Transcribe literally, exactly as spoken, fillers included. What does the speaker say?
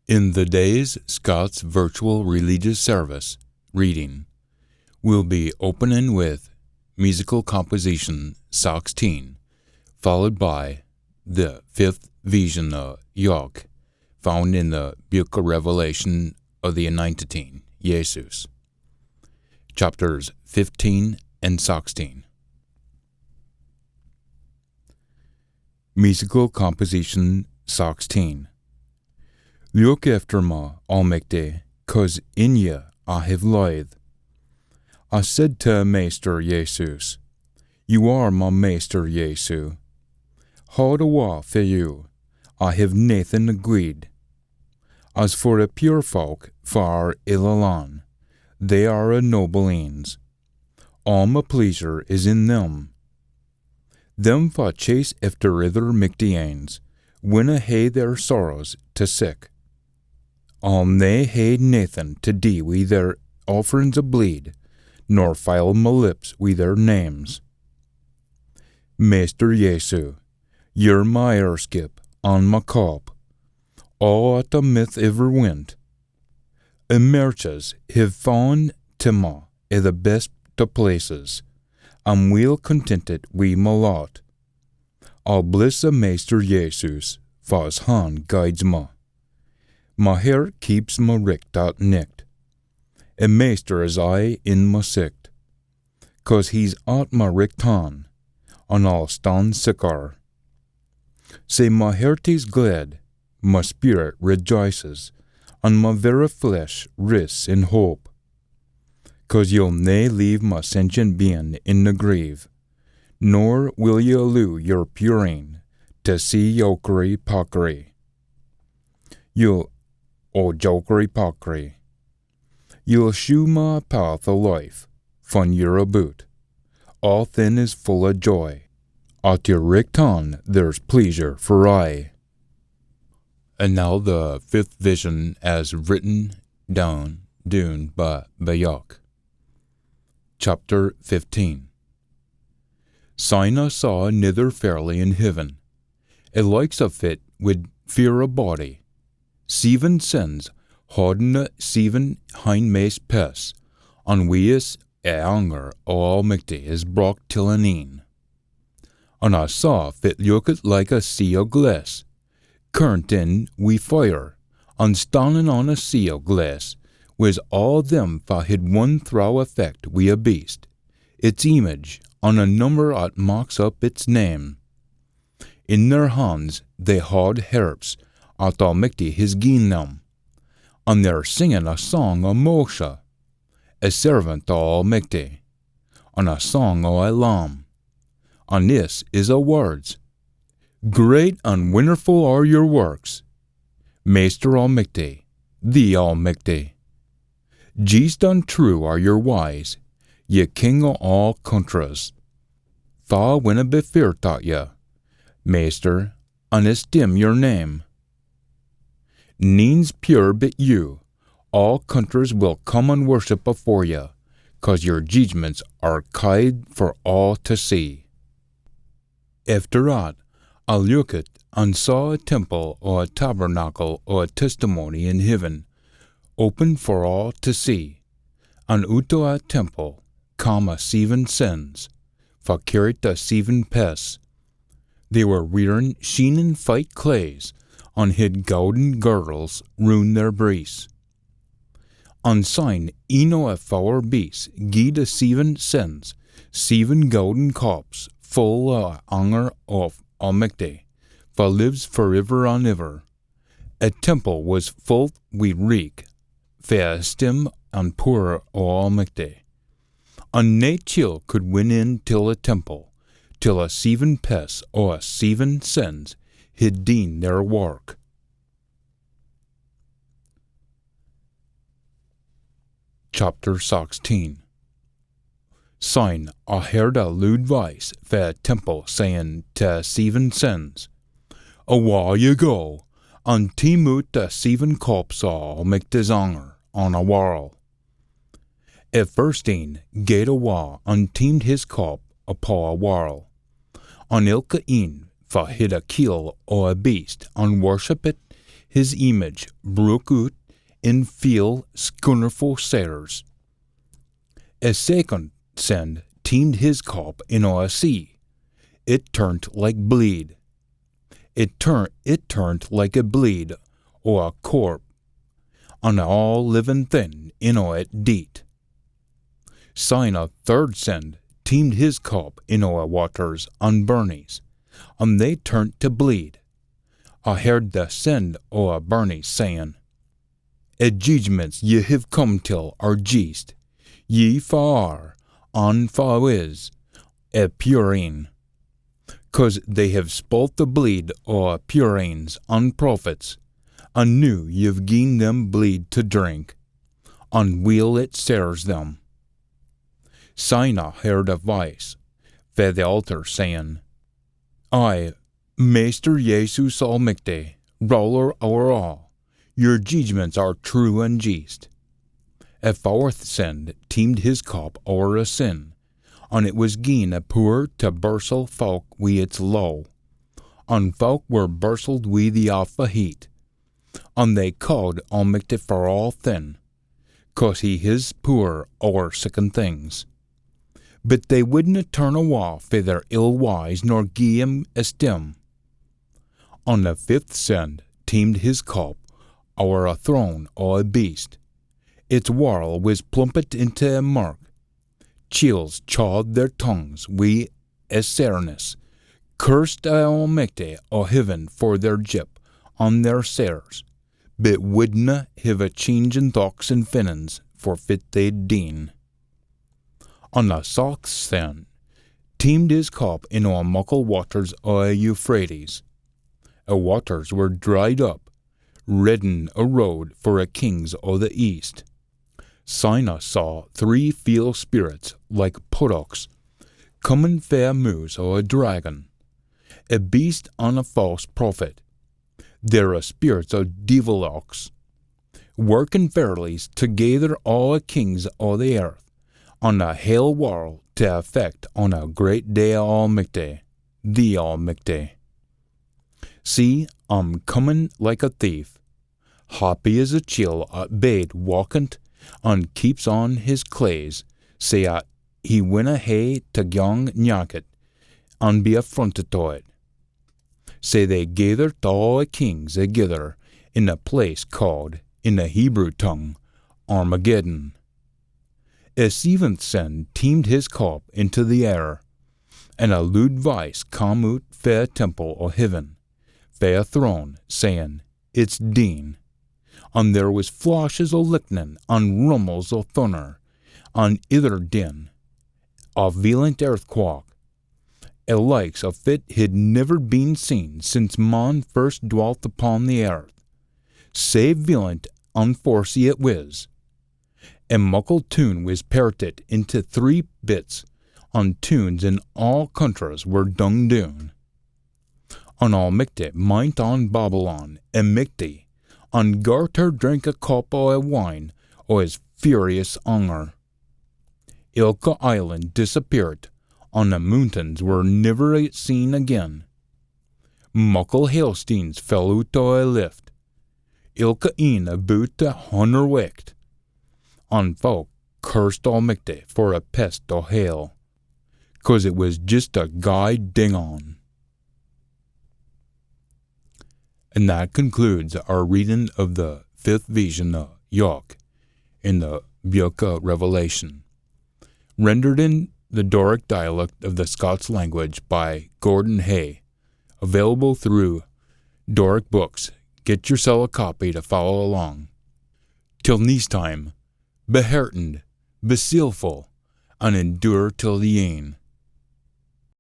In the day's Scots virtual religious service reading, we'll be opening with musical composition sixteen, followed by the fifth vision of Jock, found in the Book of Revelation of the Anointed Jesus, chapters fifteen and sixteen. Musical composition sixteen. Look efter me, Almichty, 'cause in you I have life. I said to Maister Jesus, "You are my Maister Jesu. Haud awa fae you, I have naething agreed. As for the pure folk far i the lan, they are a noble eens. All my pleasure is in them. Them fa chase efter ither michty eens winna hae their sorrows to sick. I'll nae hae naething to dee wi their offerings o bleed, nor file my lips wi their names. Maister Jesu, you're my airskip an my cop, aa at I mith iver wint. A merches hiv fun to ma i the best o places. I'm weel contented wi ma lot. I'll bliss a Maister Jesus, fa's han guides ma. Ma hert keeps ma richt at nicht. A Maister is aye in ma sicht, 'cause he's at ma richt han, an I'll stan sikkar. Sae ma hert is glad, ma spirit rejoices, an ma verra flesh rests in hope. 'Cause you'll nae leave ma sentient being in the grave, nor will ye alloo your pure een to see yokary pockery. You'll, o jokary pockery. You'll shew ma a path o life, fan you're aboot. Aathing is full o joy. At your richt han there's pleasure for aye." And now the fifth vision as written down, doon by Bayok. Chapter fifteen. Syne I saw anither ferlie in heaven, a likes o fit wid fear a body, seven sins haudin a seven hinmaist pests, an wi iss a anger o Almichty is brocht till an eyn. An I saw fit lookit like a sea o glass, curnt in wi fire, an stannin on a sea o glass wis aa them fa hid won throwe a fecht wi a beast, its image, an a number at maks up its name. In their hans they haud harps at Almichty his gien them, an they're singin a sang o Moshe, a servant o Almichty, an a sang o a Lamb. An iss is a wirds: "Great an winnerfu are your works, Maister Almichty, the Almichty. Jeest an true are your wyes, ye King o aa countries. Fa winna be feart at ye, Maister, an esteem your name? Neen's pure bit you, aa countries will come an worship afore ye, 'cause your jeedgements are kyed for aa to see." Efter at, I lookit an saw a temple o a tabernacle o a testimony in heaven, open for aa to see, an oot o a temple cam a seven sens, fa cairriet a seven pests. They were wearin sheenin fite claes, an hid gowden girdles roon their breists. An syne een o a fower beasts gied a seven sens seven gowden cops full o a anger o Almichty, fa lives for iver an iver. A temple wis full wi reek fae a esteem an pooer o Almichty, an nae chiel could win in till a temple till a seven pests o a seven sens hid deen their wark. Chapter sixteen. Syne I heard a lood voice fae a temple sayin to a seven sens, "Awa ye go, an teem oot a seven cops o Almichty's anger on a warl." A first een gaed awa an teemed his cop upo a warl, an ilka een fa hid a keel o a beast an worshippit his image broke oot in feel scornfu sares. A second send teemed his cup in o a sea. It turned like bleed. It turned it turned like a bleed o a corp, an aa livin thing in o it deet. Syne a third send teemed his cup in o a waters an burnies, an they turned to bleed. A heard the send o a burnies sayin, A jeedgements ye hiv come till are jeest, ye fa are, an fa is, a pure een. Cause they hiv spult the bleed o a pure eens an prophets, an noo ye've gien them bleed to drink, an weel it sares them. Syne a heard a voice fae the altar sayin, Ay, Maister Jesus Almichty, Ruler ower aa, your jeedgements are true an jeest. A fourth send teemed his cup ower a sin, an it wis gien a pooer to birsel fowk wi its lowe, an fowk were birseld wi the awfu heat, an they caaed Almichty for aa thin, cause he his pooer ower siccan things. But they widna turn awa fae their ill wyes nor gie him esteem. An the fifth send teemed his cup ower a throne o a beast. Its warl wis plumpit intae a mirk. Chiels chawed their tongues wi a sairness, cursed a Almichty o heaven for their jip an their sares, but widna hiv a cheenge in thochts an feelins for fit they'd deen. An the saxth send teemed his cup in o a muckle waters o a Euphrates. A waters were dried up, reddin a road for a kings o the east. Syne a saw three feel spirits like puddocks comin fae a moose o a dragon, a beast an a false prophet. They're a spirits o deevilocks, workin ferlies to gaither aa a kings o the earth an a hale warl to affect on a great day o Almichty, the Almichty. See, I'm comin like a thief. Happy is a chiel at bade waukent an keeps on his claes, sae at he winna hae to gang nakit an be affrontit o it. Sae they gaithert aa a kings agither in a place caaed, in the Hebrew tongue, Armageddon. A seventh sin teemed his cop into the air, an a lood voice cam oot fae a temple o heaven, fae a throne, sayin, It's deen. An there wis flashes o lichtnin, an rummles o thunner, an ither din, a veelent earthquak, a likes o fit hid niver been seen since man first dwalt upon the earth. Sae veelent an forcey it wis. A muckle toon wis pairtit into three bits, an toons in aa countries were dung doon. An Almichty mind on Babylon, a michty, an gart her drink a cup o a wine o his furious anger. Ilka island disappeart, an the moontains were niver seen again. Muckle hailsteens fell oot o a lift, ilka een aboot a hunner wecht, an folk cursed Almichty for a pest o hell, cause it wis jist a gey ding on. And that concludes our reading of the fifth vision o Jock in the Book o Revelation, rendered in the Doric dialect of the Scots language by Gordon Hay, available through Doric Books. Get yoursel a copy to follow along. Till neist time, be heartened, be seelfu, and endure till the end.